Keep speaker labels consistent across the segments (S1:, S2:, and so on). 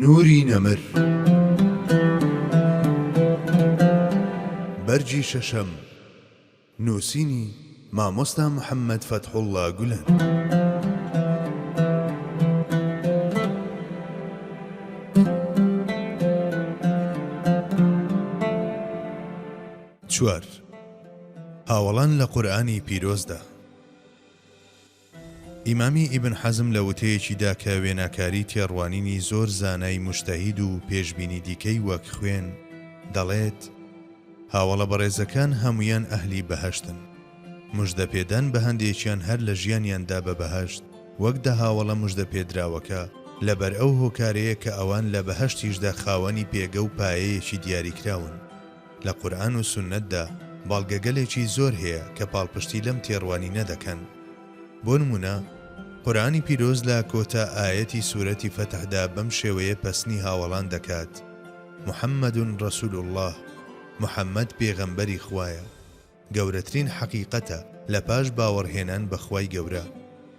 S1: نوری نەمر. بەرگی شەشەم. نووسینی، مامۆستا محەممەد فەتحوڵڵا گولەن. چوار، هاوەڵان لە قورئانی پیرۆزدا. ئیمامی ئیبن حەزم لە وتەیەکیدا کە وێناکاری تێڕوانینی زۆر زانای موجتەهید و پێشبینی دیکەی وەک خوێن، دەڵێت، هاوەڵە بەڕێزەکان هەموویان ئەهلی بەهەشتن. مژدەپێدان بە هەندێکیان هەر لە ژیانیاندا بە بەهەشت، وەک دە هاوەڵە مژدەپێدراوەکە، لەبەر ئەو هۆکارەیە کە ئەوان لە بەهەشتیشدا خاوەنی پێگە و پایەیەکی دیاریکراون. لە قورئان و سوننەتدا بەڵگەگەلێکی زۆر هەیە کە پاڵپشتی لەم تێڕوانینە دەکەن. بۆ نموونە، قورئانی پیرۆز لە کۆتا ئایەتی سورەتی فەتحدا بەم شێوەیە پەسنی هاوەڵان دەکات، محمد رسول اللە، محمد پێغەمبەری خوایە. گەورەترین حەقیقەتە لە پاش باوەڕهێنان بە خوای گەورە.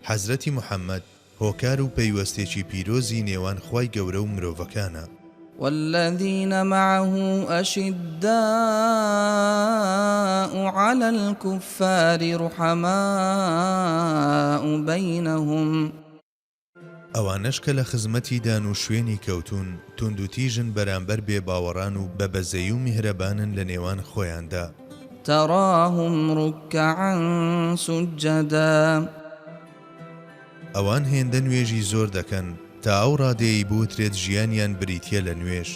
S1: حەزرەتی محمد هۆکار و پەیوەستێکی پیرۆزی نێوان خوای گەورە و مرۆڤەکانە.
S2: والذین معه اشداء علی الکفار رحماء بینهم.
S1: ئەوانەش کە لە خزمەتیدان و شوێنی کەوتوون توندوتیژن بەرامبەر بێباوەڕان و بە بەزەیی و میهرەبانن لە نێوان خۆیاندا.
S2: تراهم رکعا سجدا.
S1: ئەوان هێندە نوێژی زۆر دەکەن تا ئەو ڕادەیەی بوترێت ژیانیان بریتیە لە نوێژ،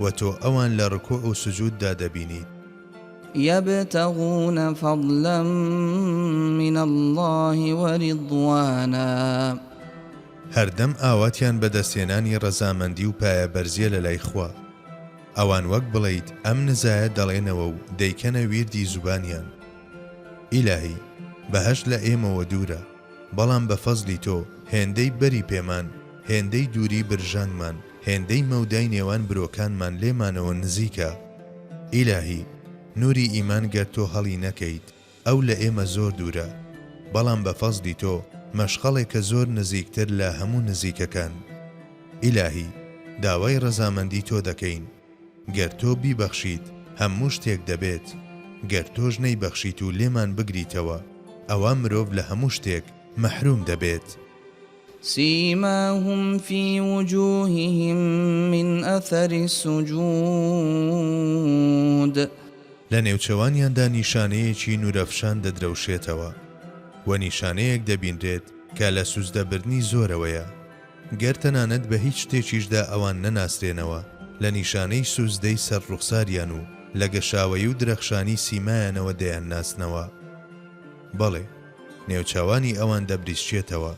S1: وە تۆ ئەوان لە ڕکوع و سجوددا دەبینیت.
S2: یبتغون فضلا من اللە ورضوانا.
S1: هەردەم ئاواتیان بەدەستهێنانی ڕەزامەندی و پایەبەرزیە لەلای خوا. ئەوان وەک بڵێیت ئەم نزایە دەڵێنەوە و دەیکەنە ویردی زوبانیان. ئیلاهی، بەهەشت لە ئێمەوە دوورە، بەڵام بە فەزلی تۆ، هێندەی بەری پێمان، هێندەی دووری برژانگمان، هێندەی مەودای نێوان برۆکانمان لێمانەوە نزیکە. ئیلاهی، نوری ئیمان گەر تۆ هەڵی نەکەیت، ئەو لە ئێمە زۆر دوورە، بەڵام بە فەزلی تۆ، مەشخەڵێکە زۆر نزیکتر لە هەموو نزیکەکان. ئیلاهی، داوای ڕەزامەندی تۆ دەکەین. گەر تۆ بیبەخشیت هەموو شتێک دەبێت، گەر تۆش نەیبەخشیت و لێمان بگریتەوە، ئەوا مرۆڤ لە هەموو شتێک مەحروم دەبێت.
S2: سیماهم فی وجوههم من اثر السجود.
S1: لە نێوچەوانیاندا نیشانەیەکی نورەفشان دەدرەوشێتەوە، وە نیشانەیەک دەبینرێت کە لە سوجدەبردنی زۆرەوەیە. گەر تەنانەت بە هیچ شتێکیشدا ئەوان نەناسرێنەوە، لە نیشانەی سوجدەی سەر ڕوخساریان و لە گەشاوەیی و درەخشانی سیمایانەوە دەیانناسنەوە. بەڵێ، نێوچاوانی ئەوان دەبریسکێتەوە،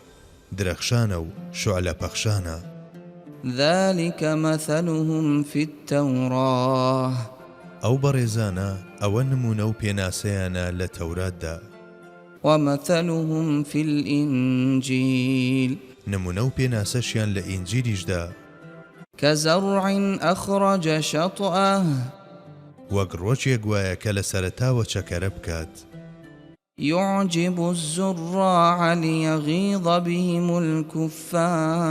S1: درەخشانە و شوعلە پەخشانە.
S2: ذلک مثلهم فی التوراە.
S1: ئەو بەڕێزانە ئەوە نموونە و پێناسەیانە لە تەوراتدا.
S2: ومثلهم فی الانجیل.
S1: نمونە و پێناسەشیان لە ئینجیلیشدا.
S2: کزرع اخرج شطأه.
S1: وەک ڕۆکێک وایە کە لە سەرەتاوە چەکەرە بکات.
S2: یعجب الزراع لیغیظ بهم الکفار.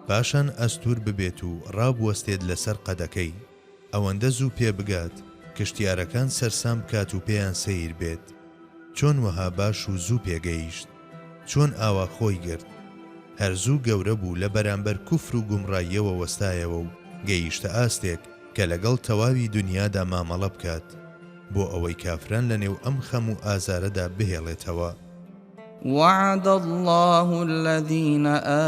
S1: پاشان ئەستوور ببێت و ڕابوەستێت لەسەر قەدەکەی. ئەوەندە زوو پێ بگات، کشتیارەکان سەرسام بکات و پێیان سەیر بێت. چۆن وەها باش و زوو پێگەیشت؟ چۆن ئاوا خۆی گرت؟ هەر زوو گەورە بوو لە بەرامبەر کوفر و گومڕاییەوە وەستایەوە و گەیشتە ئاستێک کە لەگەڵ تەواوی دونیادا مامەڵە بکات، بۆ ئەوەی کافران لەنێو ئەم خەم و ئازارەدا بهێڵێتەوە.
S2: وعد اللە الذین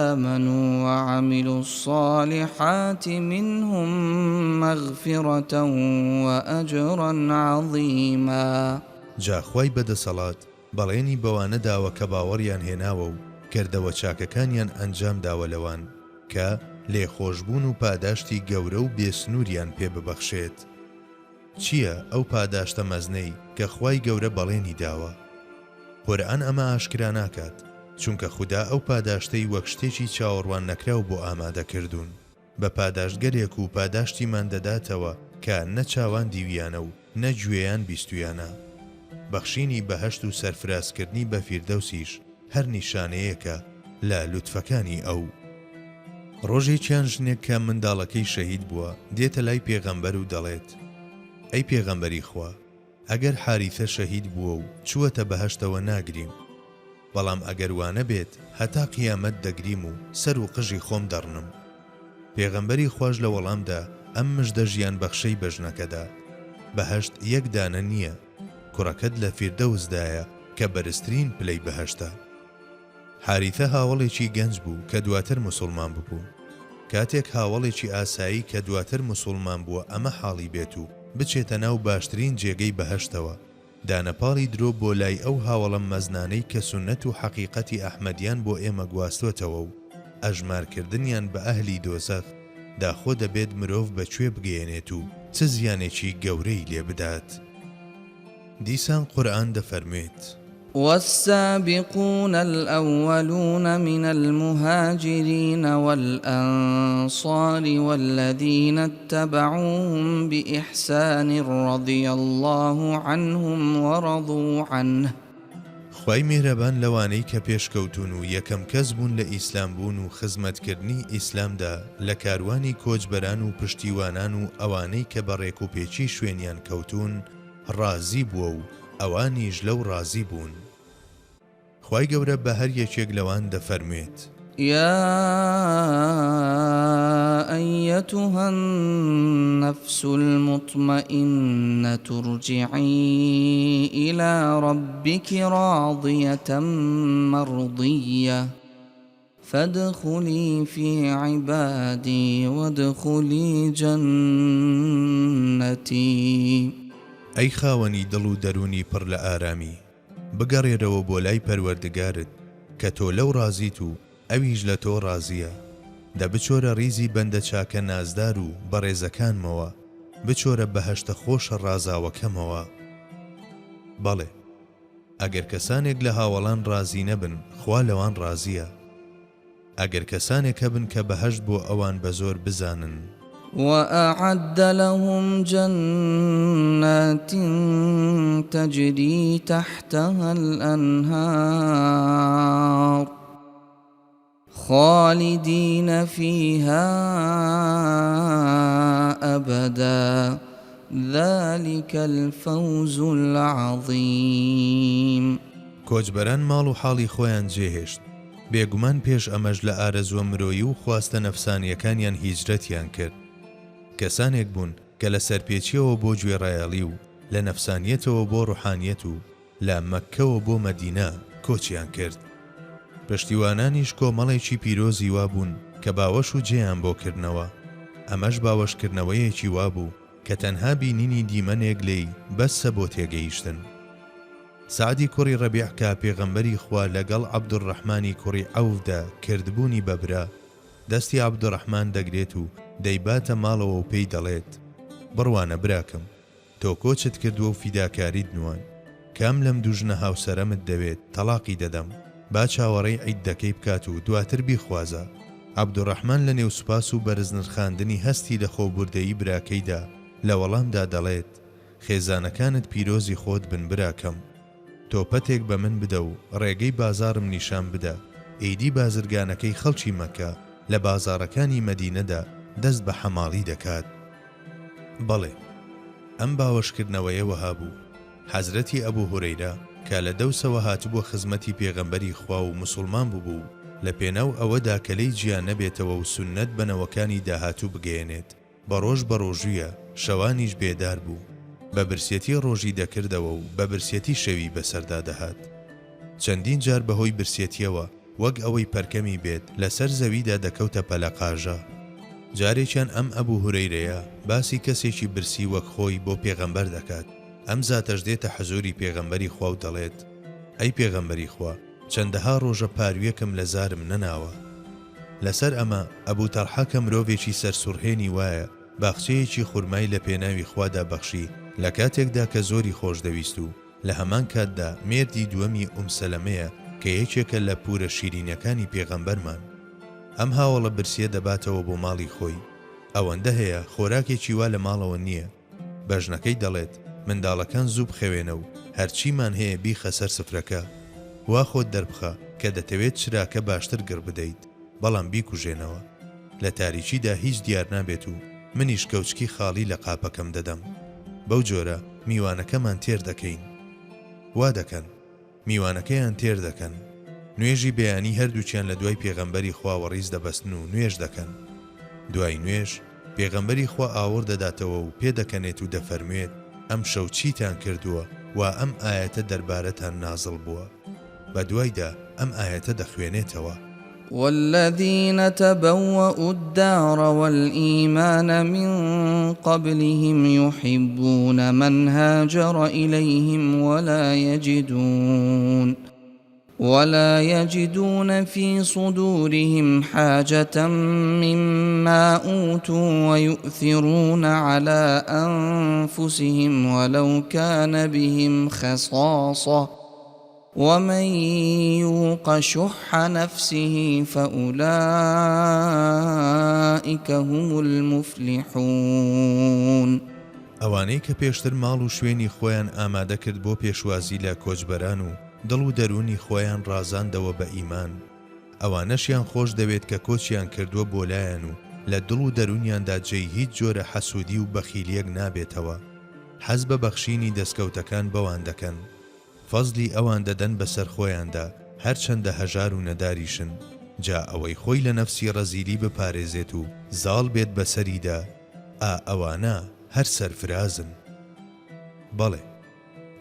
S2: آمنوا وعملوا الصالحات منهم مغفرة وأجرا عظیما.
S1: جا خوای بەدەسەڵات بەڵێنی بەوانە داوە کە باوەڕیان هێناوە و کردەوە چاکەکانیان ئەنجام داوە لەوان، کە، لێخۆشبوون و پاداشتی گەورە و بێ سنووریان پێ ببەخشێت. چییە ئەو پاداشتە مەزنەی کە خوای گەورە بەڵێنی داوە؟ قورئان ئەمە ئاشکرا ناکات، چونکە خودا ئەو پاداشتەی وەک شتێکی چاوەڕوان نەکراو بۆ ئامادە کردوون، بە پاداشتگەلێک و پاداشتیمان دەداتەوە کە نە چاوان دیویانە و نە گوێیان بیستویانە. بەخشینی بەهەشت و سەرفرازکردنی بە فیردەوسیش هەر نیشانەیەکە لە لوتفەکانی ئەو. ڕۆژێکیان ژنێک کە منداڵەکەی شەهید بووە دێتە لای پێغەمبەر و دەڵێت، ئەی پێغەمبەری خوا، ئەگەر حاریثە شەهید بووە و چووەتە بەهەشتەوە ناگریم، بەڵام ئەگەر وانەبێت هەتا قیامەت دەگریم و سەر و قژی خۆم دەڕنم. پێغەمبەری خواش لە وەڵامدا ئەم مژدە ژیانبەخشەی بە ژنەکە دا، بەهەشت یەک دانە نییە، کوڕەکەت لە فیردەوسدایە کە بەرزترین پلەی بەهەشتە. حاریثە هاوەڵێکی گەنج بوو کە دواتر موسوڵمان ببوو. کاتێک هاوەڵێکی ئاسایی کە دواتر موسوڵمان بووە ئەمە حاڵی بێت و بچێتە ناو باشترین جێگەی بەهەشتەوە، دانەپاڵی درۆ بۆ لای ئەو هاوەڵە مەزنانەی کە سوننەت و حەقیقەتی ئەحمەدیان بۆ ئێمە گواستۆتەوە و ئەژمارکردنیان بە ئەهلی دۆزەخ، داخۆ دەبێت مرۆڤ بە کوێ بگەیەنێت و چ زیانێکی گەورەی لێ بدات؟ دیسان قورئان دەفەرموێت.
S2: والسابقون الأولون من المهاجرین والأنصار والذین اتبعوهم بإحسان رضی اللە عنهم ورضوا عنه.
S1: خوای میهرەبان لەوانەی کە پێشکەوتوون و یەکەم کەس بوون لە ئیسلام بوون و خزمەتکردنی ئیسلامدا لە کاروانی کۆچبەران و پشتیوانان و ئەوانەی کە بە ڕێکوپێکی شوێنیان کەوتوون ڕازی بووە و ئەوانیش لەو ڕازی بوون. خوای گەورە بە هەر یەکێک لەوان دەفەرموێت.
S2: یا ایتها النفس المطمئنة ارجعی الی ربک راضیة مرضیة. فادخلی فی عبادی وادخلی جنتی.
S1: ئەی خاوەنی دڵ و دەروونی پڕ لە ئارامی، بگەڕێرەوە بۆ لای پەروەردگارت کە تۆ لەو ڕازیت و ئەویش لە تۆ ڕازییە، دە بچۆرە ڕیزی بەندە چاکە نازدار و بەڕێزەکانمەوە، بچۆرە بەهەشتە خۆشە ڕازاوەکەمەوە. بەڵێ. ئەگەر کەسانێک لە هاوەڵان ڕازی نەبن خوا لەوان ڕازیە. ئەگەر کەسانێک هەبن کە بەهەشت بۆ ئەوان بەزۆر بزانن.
S2: وأعد لهم جنات تجری تحتها الأنهار. خالدین فیها ابدا ذلک الفوز العظیم.
S1: کۆچبەران ماڵ و حاڵی خۆیان جێهێشت، بێگومان پێش ئەمەش لە ئارەزووە مرۆیی و خواستە نەفسانییەکانیان هیجرەتیان کرد. کەسانێک بوون کە لە سەرپێچییەوە بۆ گوێڕایەڵی و لە نەفسانیەتەوە بۆ ڕۆحانیەت و لە مەککەوە بۆ مەدینە کۆچیان کرد. پشتیوانانیش کۆمەڵێکی پیرۆزی وا بوون کە باوەش و جێیان بۆ کردنەوە. ئەمەش باوەشکردنەوەیەکی وا بوو کە تەنها بینینی دیمەنێک لێی بەسە بۆ تێگەیشتن. سەعدی کوڕی ڕەبیع کە پێغەمبەری خوا لە گەڵ عەبدولڕەحمانی کوڕی عەوفدا کردبوونی بە برا، دەستی عەبدولڕەحمان دەگرێت و دەیباتە ماڵەوە و پێی دەڵێت، بڕوانە براکەم! تۆ کۆچت کردووە و فیداکاریت نواند. کام لەم دوو ژنە هاوسەرەمت دەوێت، تەڵاقی دەدەم. با چاوەڕێی عیددەکەی بکات و دواتر بیخوازە. عەبدولڕەحمان لە نێو سوپاس و بەرزنرخاندنی هەستی لەخۆبوردەیی براکەیدا، لە وەڵامدا دەڵێت، خێزانەکانت پیرۆزی خۆت بن براکەم. تۆ پەتێک بە من بدە و ڕێگەی بازاڕم نیشان بدە. ئیدی بازرگانەکەی خەڵکی مەککە لە بازاڕەکانی مەدینەدا دەست بە حەماڵی دەکات. بەڵێ، ئەم باوەشکردنەوەیە وەها بوو، حەزرەتی ئەبو هورەیرە کە لە دەوسەوە هاتبووە خزمەتی پێغەمبەری خوا و موسوڵمان بووبوو و لە پێناو ئەوەدا کە لێی جیا نەبێتەوە و سوننەت بە نەوەکانی داهاتوو بگەیەنێت، بە ڕۆژ بەڕۆژوویە، شەوانیش بێدار بوو. بە برسیەتی ڕۆژی دەکردەوە و بە برسیەتی شەوی بەسەردا دەهات. چەندین جار بە هۆی برسیەتیەوە وەک ئەوەی پەرکەمی بێت لەسەر زەویدا دەکەوتە پەلەقاژە. جارێکیان ئەم ئەبو هورەیرەیە باسی کەسێکی برسی وەک خۆی بۆ پێغەمبەر دەکات، ئەم زاتەش دێتە حزوری پێغەمبەری خوا و دەڵێت، ئەی پێغەمبەری خوا چەندەها ڕۆژە پارویەکم لە زارم نەناوە. لەسەر ئەمە ئەبو تەڵحە کە مرۆڤێکی سەرسوڕهێنی وایە باخچەیەکی خورمای لە پێناوی خوادا بەخشی لە کاتێکدا کە زۆری خۆشدەویست و لە هەمان کاتدا مێردی دووەمی ئوم سەلەمەیە کە یەکێکە لە پورە شیرینەکانی پێغەمبەرمان. ئەم هاوەڵە برسیە دەباتەوە بۆ ماڵی خۆی. ئەوەندە هەیە خۆراکێکی وا لە ماڵەوە نییە. بە ژنەکەی دەڵێت منداڵەکان زوو بخەوێنە و هەرچیمان هەیە بیخە سەر سفرەکە. وا خۆت دەربخە کە دەتەوێت چراکە باشتر گڕ بدەیت، بەڵام بیکوژێنەوە. لە تاریکیدا هیچ دیار نابێت و منیش کەوچکی خاڵی لە قاپەکەم دەدەم. بەو جۆرە میوانەکەمان تێر دەکەین. وا دەکەن. میوانەکەیان تێر دەکەن. نوێژی بەیانی هەردووکیان لە دوای پێغەمبەری خواوە ڕیز دەبەستن و نوێژ دەکەن. دوای نوێژ، پێغەمبەری خوا ئاوڕ دەداتەوە و پێدەکەنێت و دەفەرموێت، ئەمشەو چیتان کردووە وا ئەم ئایەتە دەربارەتان نازڵ بووە؟ بەدوایدا ئەم ئایەتە دەخوێنێتەوە.
S2: والذین تبوأوا الدار والإیمان من قبلهم یحبون من هاجر إلیهم ولا یجدون ولا یجدون فی صدورهم حاجة مما أوتوا ویؤثرون علی أنفسهم ولو کان بهم خصاصة ومن یوق شح نفسه فأولئک هم المفلحون.
S1: ئەوانەی کە پێشتر ماڵ و شوێنی خۆیان ئامادە کرد بۆ پێشوازی لە کۆچبەران و دڵ و دەروونی خۆیان ڕازاندەوە بە ئیمان، ئەوانەشیان خۆش دەوێت کە کۆچیان کردووە بۆ لایان و لە دڵ و دەروونیاندا جێی هیچ جۆرە حەسوودی و بەخیلییەک نابێتەوە، حەز بە بەخشینی دەستکەوتەکان بەوان دەکەن. فەزلی ئەوان دەدەن بەسەر خۆیاندا هەرچەندە هەژار و نەداریشن، جا ئەوەی خۆی لە نەفسی ڕەزیلی بپارێزێت و زاڵ بێت بەسەریدا، ئا ئەوانە هەر سەرفرازن. بەڵێ،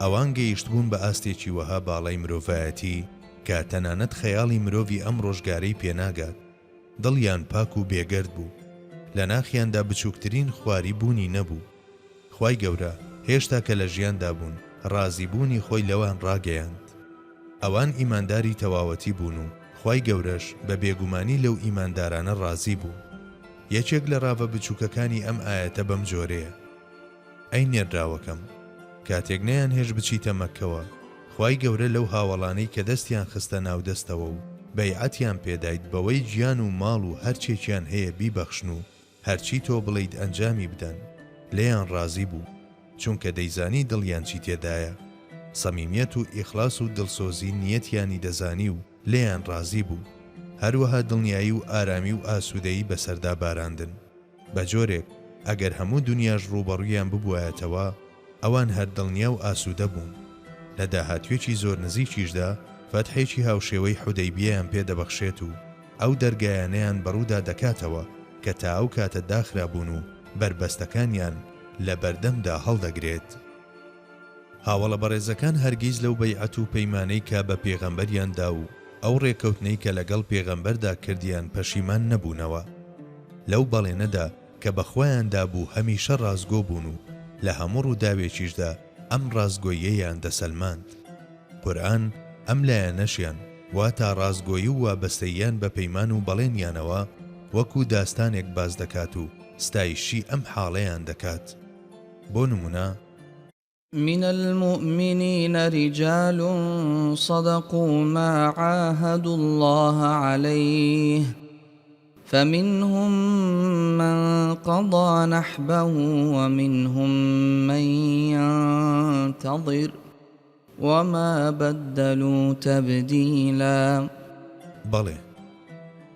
S1: ئەوان گەیشتبوون بە ئاستێکی وەها باڵای مرۆڤایەتی کە تەنانەت خەیاڵی مرۆڤی ئەم ڕۆژگارەی پێناگات، دڵیان پاک و بێگەرد بوو، لە ناخیاندا بچووکترین خواری بوونی نەبوو. خوای گەورە هێشتا کە لە ژیاندا بوون ڕازی بوونی خۆی لەوان ڕاگەیاند. ئەوان ئیمانداری تەواوەتی بوون و خوای گەورەش بە بێگومانی لەو ئیماندارانە ڕازی بوو. یەکێک لە ڕاڤە بچووکەکانی ئەم ئایەتە بەم جۆرەیە. ئەی نێردراوەکەم، کاتێک نەیانهێشت بچیتە مەککەوە، خوای گەورە لەو هاوەڵانەی کە دەستیان خستە ناو دەستەوە و بەیعەتیان پێدایت بەوەی گیان و ماڵ و هەرچێکیان هەیە بیبەخشن و هەرچی تۆ بڵێیت ئەنجامی بدەن، لێیان ڕازی بوو، چونکە دەیزانی دڵیان چی تێدایە، سەمیمیەت و ئیخلاس و دڵسۆزی نیەتیانی دەزانی و لێیان ڕازی بوو، هەروەها دڵنیایی و ئارامی و ئاسوودەیی بەسەردا باراندن. بە جۆرێک ئەگەر هەموو دونیاش ڕووبەڕوویان ببوایەتەوە، ئەوان هەر دڵنیا و ئاسوودە بوون. لە داهاتوویەکی زۆر نزیکیشدا فەتحێکی هاوشێوەی حودەیبیەیان پێ دەبەخشێت و ئەو دەرگایانەیان بەڕوودا دەکاتەوە کە تا ئەو کاتە داخرابوون و بەربەستەکانیان لە بەردەمدا هەڵدەگرێت. هاوەڵە بەڕێزەکان هەرگیز لەو بەیعەت و پەیمانەی کە بە پێغەمبەریان دا و ئەو ڕێکەوتنەی کە لەگەڵ پێغەمبەردا کردیان پەشیمان نەبوونەوە. لەو بەڵێنەدا کە بە خۆیان دابوو هەمیشە ڕاستگۆ بوون و لە هەموو ڕووداوێکیشدا ئەم ڕاستگۆییەیان دەسەلماند. قورئان ئەم لایەنەشیان، واتا ڕاستگۆیی و وابەستەییان بە پەیمان و بەڵێنیانەوە، وەکوو داستانێک باس دەکات و ستایشی ئەم حاڵەیان دەکات. بۆ نموونە.
S2: من المومنین رجال صدقوا ما عاهدوا اللە علیه فمنهم من قضی نحبه ومنهم من ینتظر وما بدلوا تبدیلا.
S1: بەڵێ،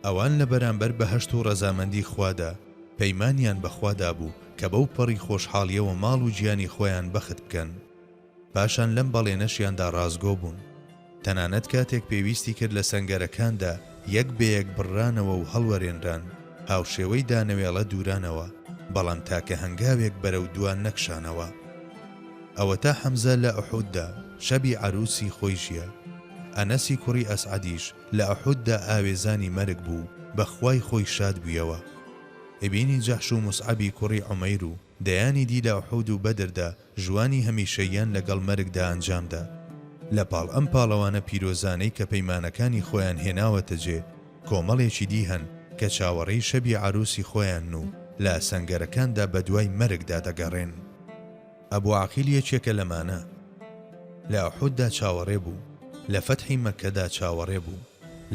S1: ئەوان لە بەرامبەر بەهەشت و ڕەزامەندی خوادا پەیمانیان بە خوا دابوو کە بەو پەڕی خۆشحاڵیەوە ماڵ و گیانی خۆیان بەخت بکەن. پاشان لەم بەڵێنەشیاندا ڕاستگۆ بوون. تەنانەت کاتێک پێویستی کرد لە سەنگەرەکاندا یەک بە یەک بڕرانەوە و هەڵوەرێنران، هاوشێوەی دانەوێڵە دوورانەوە، بەڵام تاکە هەنگاوێک بەرەو دوا نەکشانەوە. ئەوەتا حەمزە لە ئوحوددا شەبی عەروسی خۆی ژیا. ئەنەسی کوڕی ئەسعەدیش لە ئوحوددا ئاوێزانی مەرگ بوو و بە خوای خۆی شاد بوویەوە. ئیبینی جەحش و موسعەبی کوڕی عومەیر و دەیانی دی لە ئوحود و بەدردا ژوانی هەمیشەییان لەگەڵ مەرگدا ئەنجام دا. لە پاڵ ئەم پاڵەوانە پیرۆزانەی کە پەیمانەکانی خۆیان هێناوەتە جێ، کۆمەڵێکی دی هەن کە چاوەڕێی شەبی عەروسی خۆیانن و لە سەنگەرەکاندا بەدوای مەرگدا دەگەڕێن. ئەبو عەقیل یەکێکە لەمانە. لە ئوحوددا چاوەڕێ بوو، لە فەتحی مەککەدا چاوەڕێ بوو،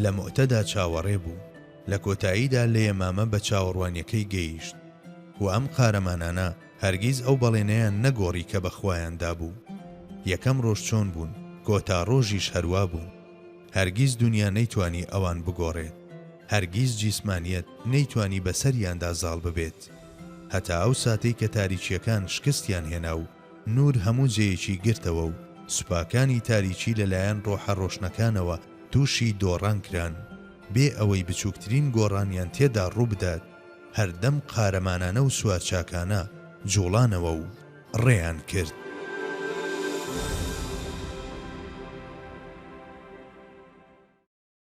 S1: لە موئتەدا چاوەڕێ بوو، لە کۆتاییدا لە یەمامە بە چاوەڕوانیەکەی گەیشت. وە ئەم قارەمانانە هەرگیز ئەو بەڵێنەیان نەگۆڕی کە بە خوایان دابوو. یەکەم ڕۆژ چۆن بوون، کۆتا ڕۆژیش هەروا بوون. هەرگیز دونیا نەیتوانی ئەوان بگۆڕێت. هەرگیز جیسمانیەت نەیتوانی بەسەریاندا زاڵ ببێت. هەتا ئەو ساتەی کە تاریکییەکان شکستیان هێنا و نوور هەموو جێیەکی گرتەوە و سوپاکانی تاریکی لەلایەن ڕۆحە ڕۆشنەکانەوە تووشی دۆڕان کران، بێ ئەوەی بچووکترین گۆڕانیان تێدا ڕووبدات، هەردەم قارەمانانە و سوارچاکانە جووڵانەوە و ڕێیان کرد.